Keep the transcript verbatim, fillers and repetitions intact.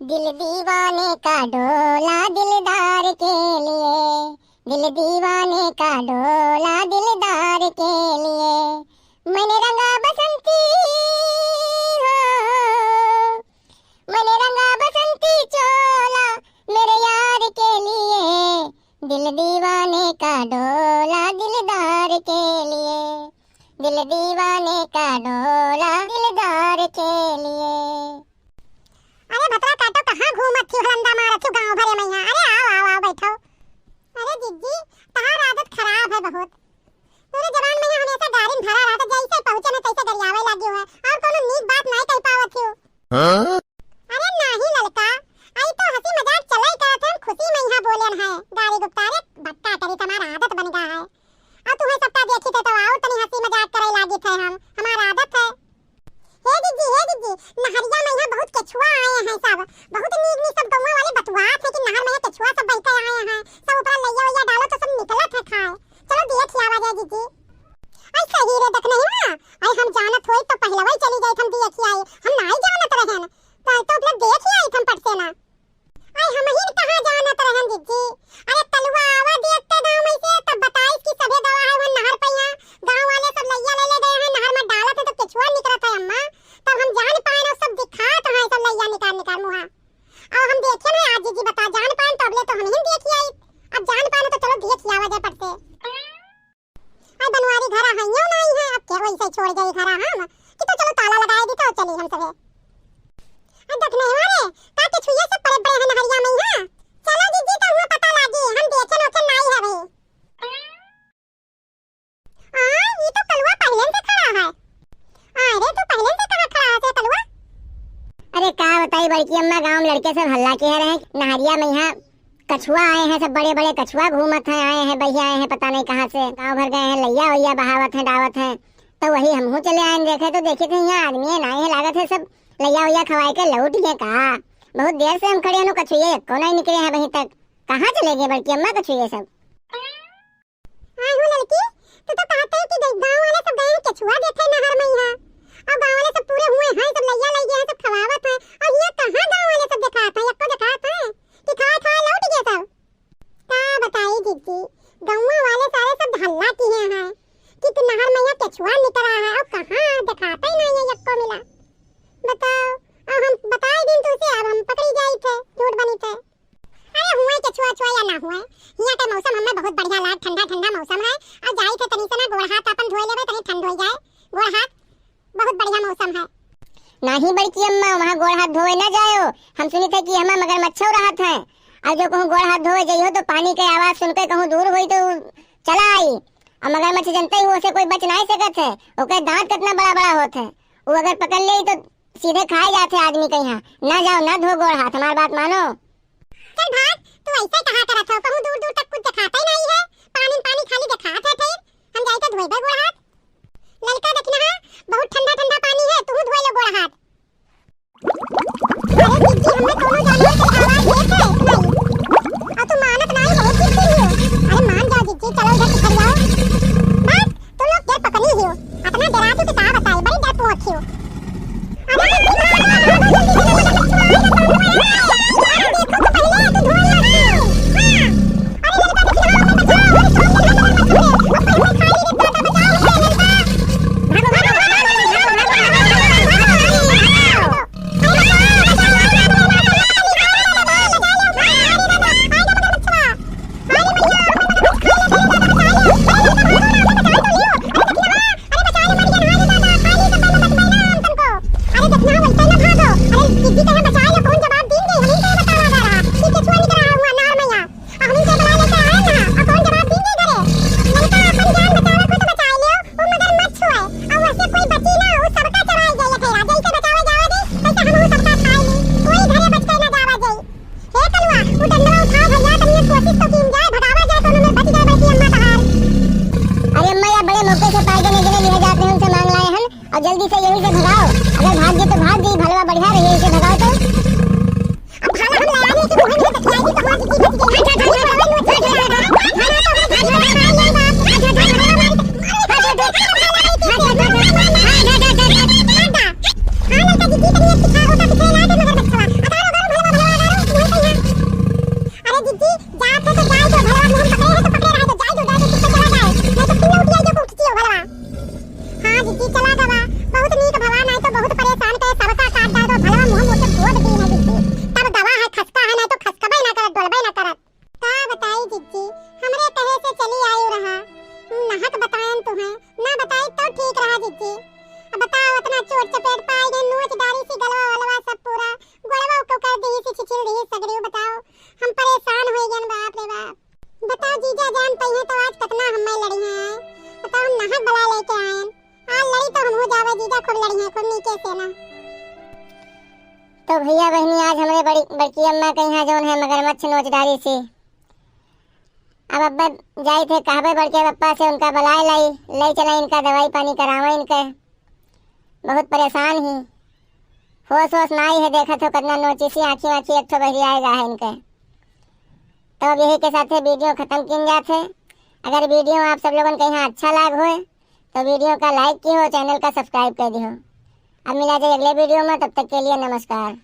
दिल दीवाने का डोला दिलदार के लिए, दिल दीवाने का डोला दिलदार के लिए। मैंने रंगा बसंती, हो, मैंने रंगा बसंती चोला मेरे यार के लिए, दिल दीवाने का डोला दिलदार के लिए, दिल दीवाने का डोला दिलदार के लिए। अरे भतरा काटो, कहाँ घूमत थी, हलंदा मारत थी गाँव भरे में यहाँ? अरे आओ, आओ, आओ, बैठो। अरे जिज्जी, तहार आदत खराब है बहुत। तोरे जबान में यहाँ हमेशा गारिन भरा रहत है, जैसे पहुँचे न तैसे गरियावे लागी हो। और कोनो नीक बात नाहीं कह पावत हो। हाँ? अरे नाहीं ललका, आई तो हँसी मजाक चले करत है, हम खुशी में यहाँ बोलेन है। गारी गुप्ता, अरे बक्का करी, तमार आदत बन गा है। और तुम्हें सबका देखी थे तो और तनी हँसी मजाक करे लागी थे हम, हमार आदत है। हे जिज्जी, हे जिज्जी, नहरिया में यहाँ बहुत केछुआ आए हैं सब, बहुत नीक नीक सब गौवा वाले बतुआत हैं कि नहर में यहाँ केछुआ सब बैठे आए हैं, सब ऊपर लैया वैया डालो तो सब निकलत है खाए। चलो देख आवा जाए जिज्जी। आई सही रे, देख नहीं ना, आई हम जानत होई तो पहलवा ही चली जाइत हम देख आई, हम नाहीं जानत रहेन, तो, तो अपना देख आई हम पट से ना। आई हमहिन कहाँ जानत रहेन जिज्जी। अरे कलुआ आवा देखते गाँव में से, तब बताइस कि सभे गवा है वहाँ नहर पे, यहाँ गाँव वाले सब लैया ले ले गए हैं, नहर में डालत है तो केछुआ निकलत है अम्मा, तब हम जान पाएन और सब दिखात हैं सब लैया निकाल निकाल मुँहा। अब हम देखे ना आज जिज्जी बता जान पाएन तो अबले तो हमहिन देखी आई, अब जान पाएन तो चलो देखी आवा जाए पट से। आई बनवारी घरा हइयो नाहीं है, अब के वैसे छोड़ जाई घरा हम, कि तो चलो ताला लगाए दी तो चली हम सभे। आई देख नहीं मारे, का केछुए सब पड़े बड़े हैं नहरिया में यहाँ। चलो जिज्जी तो हुआ पता लागी, हम देखे नोखे नाहीं है भाई। आ, ये तो कलुआ पहले से खड़ा है। अरे तू पहले से कहाँ खड़ा है कलुआ? अरे का बताई बड़की अम्मा, गाँव में लड़के सब हल्ला किहे रहे, नहरिया में यहाँ कछुआ आए हैं, सब बड़े बड़े कछुआ घूमत हैं, आए हैं, बहिया आए हैं, पता नहीं कहाँ से, गाँव भर गए हैं, लैया वैया बहावत हैं, डावत हैं, तो वही हमहू चले आए देखे, तो देखे थे यहाँ आदमी है नाहीं है, लागत है सब लैया वैया खवाए के लौट गए का। बहुत देर से हम खड़े हैं, कछुए एको नाहीं निकले हैं अभी तक। कहाँ चले गए बड़की अम्मा कछुए सब? हाँ हो ललकी, तू तो कहत है कि ग-, गाँव वाले सब गए हैं केछुआ देखे नहर में यहाँ, और गाँव वाले सब पूरे हुए हैं, सब लैया लई गए हैं, सब खवावत हैं, और यहाँ कहाँ गाँव वाले सब देखात हैं, एको देखात हैं कि खाए खाए लौट गए सब। का बताई जिज्जी, गौवा वाले सारे सब हल्ला किहे हैं कि, कि नहर में यहाँ केछुआ निकला है, और कहाँ देखात ही नाहीं है एको मिला। बताओ, अब हम बताई दिन तुझसे, अब हम पकड़ी जाई थे, झूठ बनी थे। अरे हुए केछुआ छुआ या ना हुए, हियाँ के मौसम हमें बहुत बढ़िया लाग, ठंडा ठंडा मौसम है। और जाई थे तनी से ना गोड़ हाथ अपन धोए लेबे, तनी ठंड हो जाए गोड़ हाथ, बहुत बढ़िया मौसम है। नाहीं बड़की अम्मा, वहाँ गोड़ हाथ धोए ना जायो, हम सुनी थे कि हमें मगरमच्छो रहत है, और जो कहूँ गोड़ हाथ धोए जाइयो तो पानी के आवाज सुन के कहूँ दूर होई तो चला आई। और मगरमच्छ जनते ही ओसे कोई बच नाहीं सकत है, ओके दांत कितना बड़ा बड़ा होत है, वो अगर पकड़ ले तो सीधे खाए जात है आदमी के यहाँ। ना जाओ, ना धो गोड़ हाथ, हमार बात मानो। चल भाग, तू ऐसे कहा करत हो, कहूँ दूर दूर तक कुछ दिखाता ही नाहीं है, पानी पानी खाली दिखात है। फिर हम जाई तो धोइबे गोड़ हाथ। ललका देखना है, बहुत ठंडा ठंडा पानी है, तू धोए लो गोड़ हाथ। अरे जिज्जी, हमें कोनो जानवर के आवाज देत है, सुनाई। और तू मानत नाहीं, बहुत चिड़चिड़ी हो। अरे मान जाओ जिज्जी, चलो इधर से खड़ी आओ। बस, तू लोग के पकनी ही हो। अतना डरात हो कि का बताई, बड़ी डरपोक हो। अरे जिज्जी, भागो, भागो, जल्दी से, जल्दी से, अरे देखो तो पहले, तू धोए लगी। हाँ। अरे ललका देखना, बचाओ, अरे कौन से भागो, बचाओ, बचाओ, बचाओ, बचाओ, ललका। हमरे बड़ी, बड़की अम्मा के यहाँ जौन है मगरमच्छ नोच डारी से। अब अब्बा जाई थे कहबे बड़के पप्पा से उनका बुलाए लाई, ले चला इनका दवाई पानी करावे इनके। बहुत परेशान ही, होश होश नाई है, देखत हो कितना नोचिसी आँखी आँखी एक ठो बहरी आएगा है इनके। तो अब यही के साथे वीडियो खत्म किन जात है। अगर वीडियो आप सब लोगन के यहाँ अच्छा लाग होए तो वीडियो का लाइक की हो, चैनल का सब्सक्राइब कर दी हो। अब मिला जाए अगले वीडियो में, तब तक के लिए नमस्कार।